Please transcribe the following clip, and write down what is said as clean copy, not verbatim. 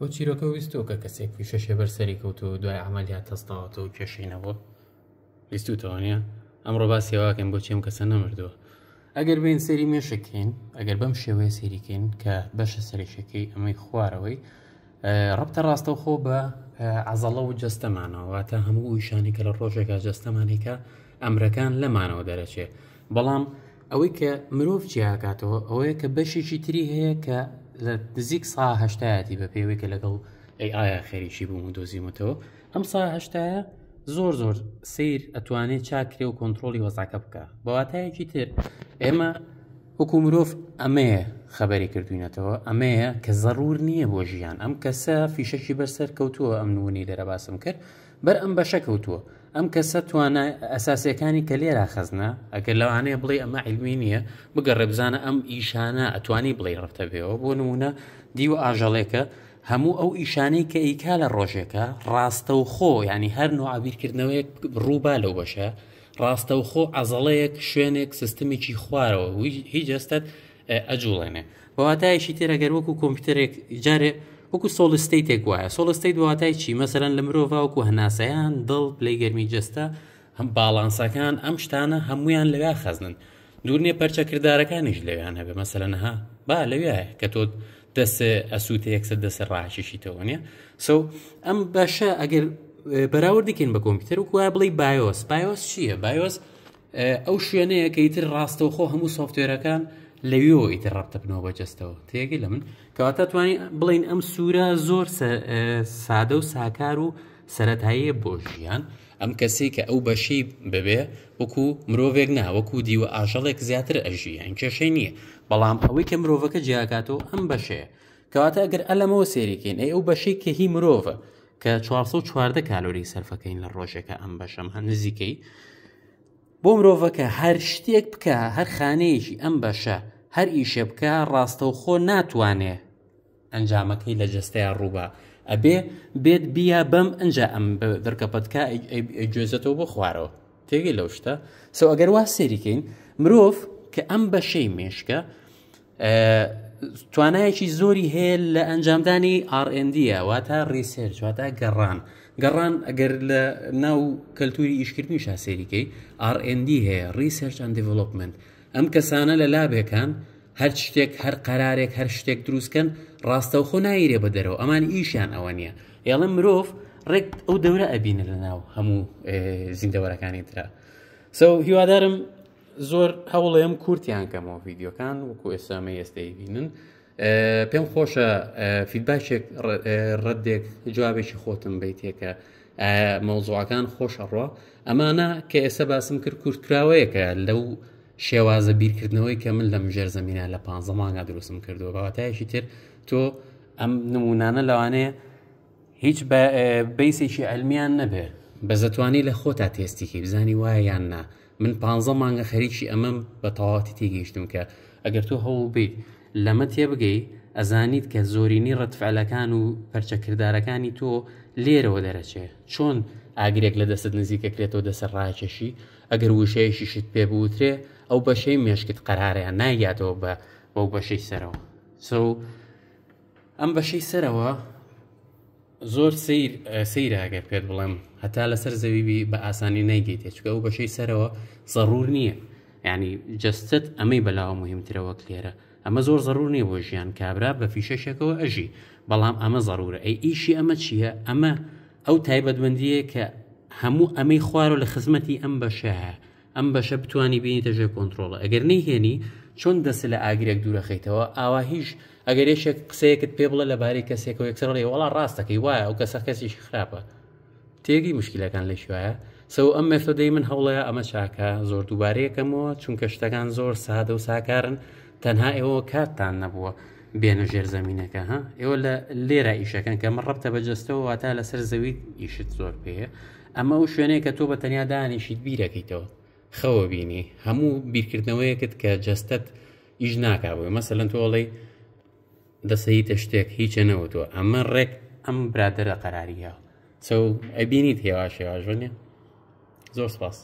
ئەو چیرۆکە ویستووە کە کەسێک فیشەشێ بەر سەری کەوتووە و دوای عەمەلیات هەستاوەتەوە و کێشەی نەبووە؟ بیستووتەوە نییە؟ ئەمڕۆ باسی ئەوە ئەکەین بۆچی ئەم کەسە نەمردووە. ئەگەر بێین سەیری مێشک کەین، ئەگەر بەم شێوەیە سەیری کەین کە بەشە سەرەکیەکەی ئەمەی خوارەوەی ڕەبتە ڕاستەوخۆ بە عەزەڵە و جەستەمانەوە، واتە هەموو ئیشانی کە لە ڕۆژێکا جەستەمانێکە ئەمرەکان لەمانەوە دەرەچێ. بەڵام ئەوەی کە مرۆڤ جیاکاتەوە ئەوەیە کە بەشێکی تری هەیە کە لە نزیک سا هەشتایەتی بە پێوەی کە لەگەڵ ئەی ئایا خەریکی بووم و دۆزیمەتەوە ئەم سا هەشتایە زۆر زۆر سیر ئەتوانێت چاکرێ و کۆنتترۆلی وەزعەکە بکە بەواتایەکی تر ئێمە وەکو مرۆڤ ئەمەیە خەبەری کردوینەتەوە ئەمەیە کە زەرور نییە بۆ ژیان ئەم کەسە فیشەکی بەرسەر کەوتووە ئەم نمونەی لێرە باسم کرد بەر ئەم بەشە کەوتووە ئەم کەسە توانا ئەساسیەکانی کە لێرا خەزنە ئەگەر لەوانەیە بڵێ ئەمە عیلمی نییە بگەڕێ بزانە ئەم ئیشانە ئەتوانی بڵێ ڕەفتە بێەوە بۆ نمونە دیوە ئاژەڵێکە هەموو ئەو ئیشانەی کە ئیکا لە ڕۆژێکە ڕاستەوخۆ ینی هەر نوعبیرکردنەوەیەک ڕووبا لەو بەشە ڕاستەوخۆ عەزەڵەیەک شوێنێک سیستمێکی خوارەوە هیچ جەستەت ئەجوڵێنێ بە واتایەکی تر ئەگەر وەکو کۆمپیوتەرێک جارێ وەکو solid state ێک وایە solid state بە واتای چی مەسەرەن لە مرۆڤ وەکو هەناسەیان دڵ پلەی گەرمی جەستە هەم باڵانسەکان ئەم شتانە هەمویان لەویا خەزنن دوور نییە پەرچەکردارەکانیش لەویان هەبێ مەسەلەن ها با لەویایە کە تۆ دەست ئەسووتە یەکسەر دەسە ڕاکێشیتەوە نیە so ئەم بەشە ئەگەر بەراوردیکەین بە کۆمپیوتەر و وایە بڵێ BIOS BIOS چییە؟ BIOS ئەو شوێنەیە کە ئیتر ڕاستەوخۆ هەموو software ەکان لەوێەوە ئیتر ڕەبتە بنەوە بە جەستەوە تێگەی لە من کەواتە توانی بڵین ئەم سوورە زۆر سادە و ساکار و سەتاییە بۆ ژیان ئەم کەسەی کە ئەو بەشەی ببێ وەکو مرۆڤێک نا وەکو دیوە ئاژەڵێک زیاتر ئەژی یان کێشەی نییە بەڵام ئەوەی کە مرۆڤەکە جیاکاتەوە ئەم بەشەیە کەواتە ئەگەر ئەلەمەوە سێریکەین ئەی ئەو بەشەی کە هی مرۆڤە کە 414 کالۆری سەرفەکەین لە ڕۆژێکە ئەم بەشەم هە نزیکەی بۆ مرۆڤەکە هەر شتێک بکە هەر خانەیەکی ئەم بەشە هەر ئیشێ بکە ڕاستەوخۆ ناتوانێ ئەنجامەکەی لە جەستەیا ڕووبا ئەبێ بێت بیا بەم ئەجا ئەم دڕکە پەتکە گوێزێتەوە بۆ خوارەوە تێگەی لەو شتە so ئەگەر وا سێریکەین مرۆڤ کە ئەم بەشەی مێشکە توانایەکی زۆری هەیە لە ئەنجامدانی R&D واتە research واتە گەڕان گەڕان ئەگەر لە ناو کەلتوری ئیشکردنی شاسێریکەی R&D هەیە research and development ئەم کەسانە لە لابێکان هەر شتێک هەر قەرارێک هەر شتێک دروست کەن ڕاستەوخۆ نایرێ بە دەرەوە ئەمان ئیشیان ئەوە نییە ئێڵێ مرۆڤ ڕێک ئەو دەورە ئەبینە لە ناو هەموو زیندەوەرەکانی ترا so هیوادارم زۆر هەوڵێم کورتیان کەمەوە ڤیدیۆکان وەکو ئێستامە ئێستەی بینن پێم خۆشە feedback ێک ڕەدێک جوابێکی خۆتم بیتێکە مەوزوعەکان خۆش ئەڕوا ئەمانە کە ئێستا باسم کرد کورتکراوەیەکە لەو شێوازە بیرکردنەوەی کە من لەم ژێر زەمینە لە پ مانگا دروستم کردووە بە واتایەکی تر تۆ ئەم نمونانە لەوانەیە هیچ base ێکی علمیان نەبێ بەزەتوانی لە خۆتا تێستیکی بزانی وایە یان نا من پ مانگە خەریکی ئەمەم بە تەواوەتی تێگەیشتم کە ئەگەر تۆ هەوڵ بیت لەمە تێبگەی ئەزانیت کە زۆرینەی ڕەتفعلەکان و پەرچەکردارەکانی تۆ لێرەوە دەرەچێ چۆن ئاگرێک لە دەستت نزیکەکرێتەوە دەسەر ڕاکێشی ئەگەر وشەیەکیشت پێ بوترێ ئەو بەشەی مێشکت قەرارەیان نایاتەوە بە بەو بەشەی سەرەوە so ئەم بەشەی سەرەوە زۆر سیر سەیرە ئەگەر پێت بڵێم هەتا لەسەر زەوی بی بە ئاسانی نەیگەیتێ چونکە ئەو بەشەی سەرەوە زەڕور نییە یعنی جەستت ئەمەی بەلاوە مهمترە وەک لێرە ئەمە زۆر زەڕور نییە بۆ ژیان کابرا بە فیشەشێکەوە ئەژی بەڵام ئەمە زەڕورە ئەی ئیشی ئەمە چییە ئەمە ئەو تایبەتمەندییە کە هەموو ئەمەی خوارەوە لە خزمەتی ئەم بەشەیە ئەم بەشە بتانی بینیتە ژێر کۆنترۆڵە ئەگەر نەیهێنی چۆن دەست لە ئاگرێک دوورەخەیتەوە ئاواهیش ئەگەر یەکێک قسەیەکت پێ بڵێ لەبارەی کەسێکەوە یەکسەر ڵێ وەڵا ڕاستەکەی وایە ئەو کەسە کەسێکی خراپە تێگەی مشکلەکان لە شوایە so ئەم method ەی من هەوڵەیە ئەمە چاکە زۆر دووبارەیەکەمەوە چونکە شتەکان زۆر سادە و ساکارن تەنها ئێوە کاتتان نەبووە بێنە ژێر زەمینەکە ها ئێوە لە لێرە ئیشەکەن کە ئەمە ڕەبتە بە جەستەوە واتا لەسەر زەوی ئیشت زۆر پێیە ئەمە ئەو شوێنەیە کە تۆ بە تەنیا دانیشیت بیرەکەیتەوە خەوە بینی هەموو بیرکردنەوەیەکت کە جەستەت ئیش ناکا بۆی مەسەلەن تۆ ئەڵێی دەسەیتە شتێک هیچە نەوتوە ئەمە ڕێک ئەم برادەرە قەراریە so ئەبینیت هێواش هێواش نیە زۆر سپاس.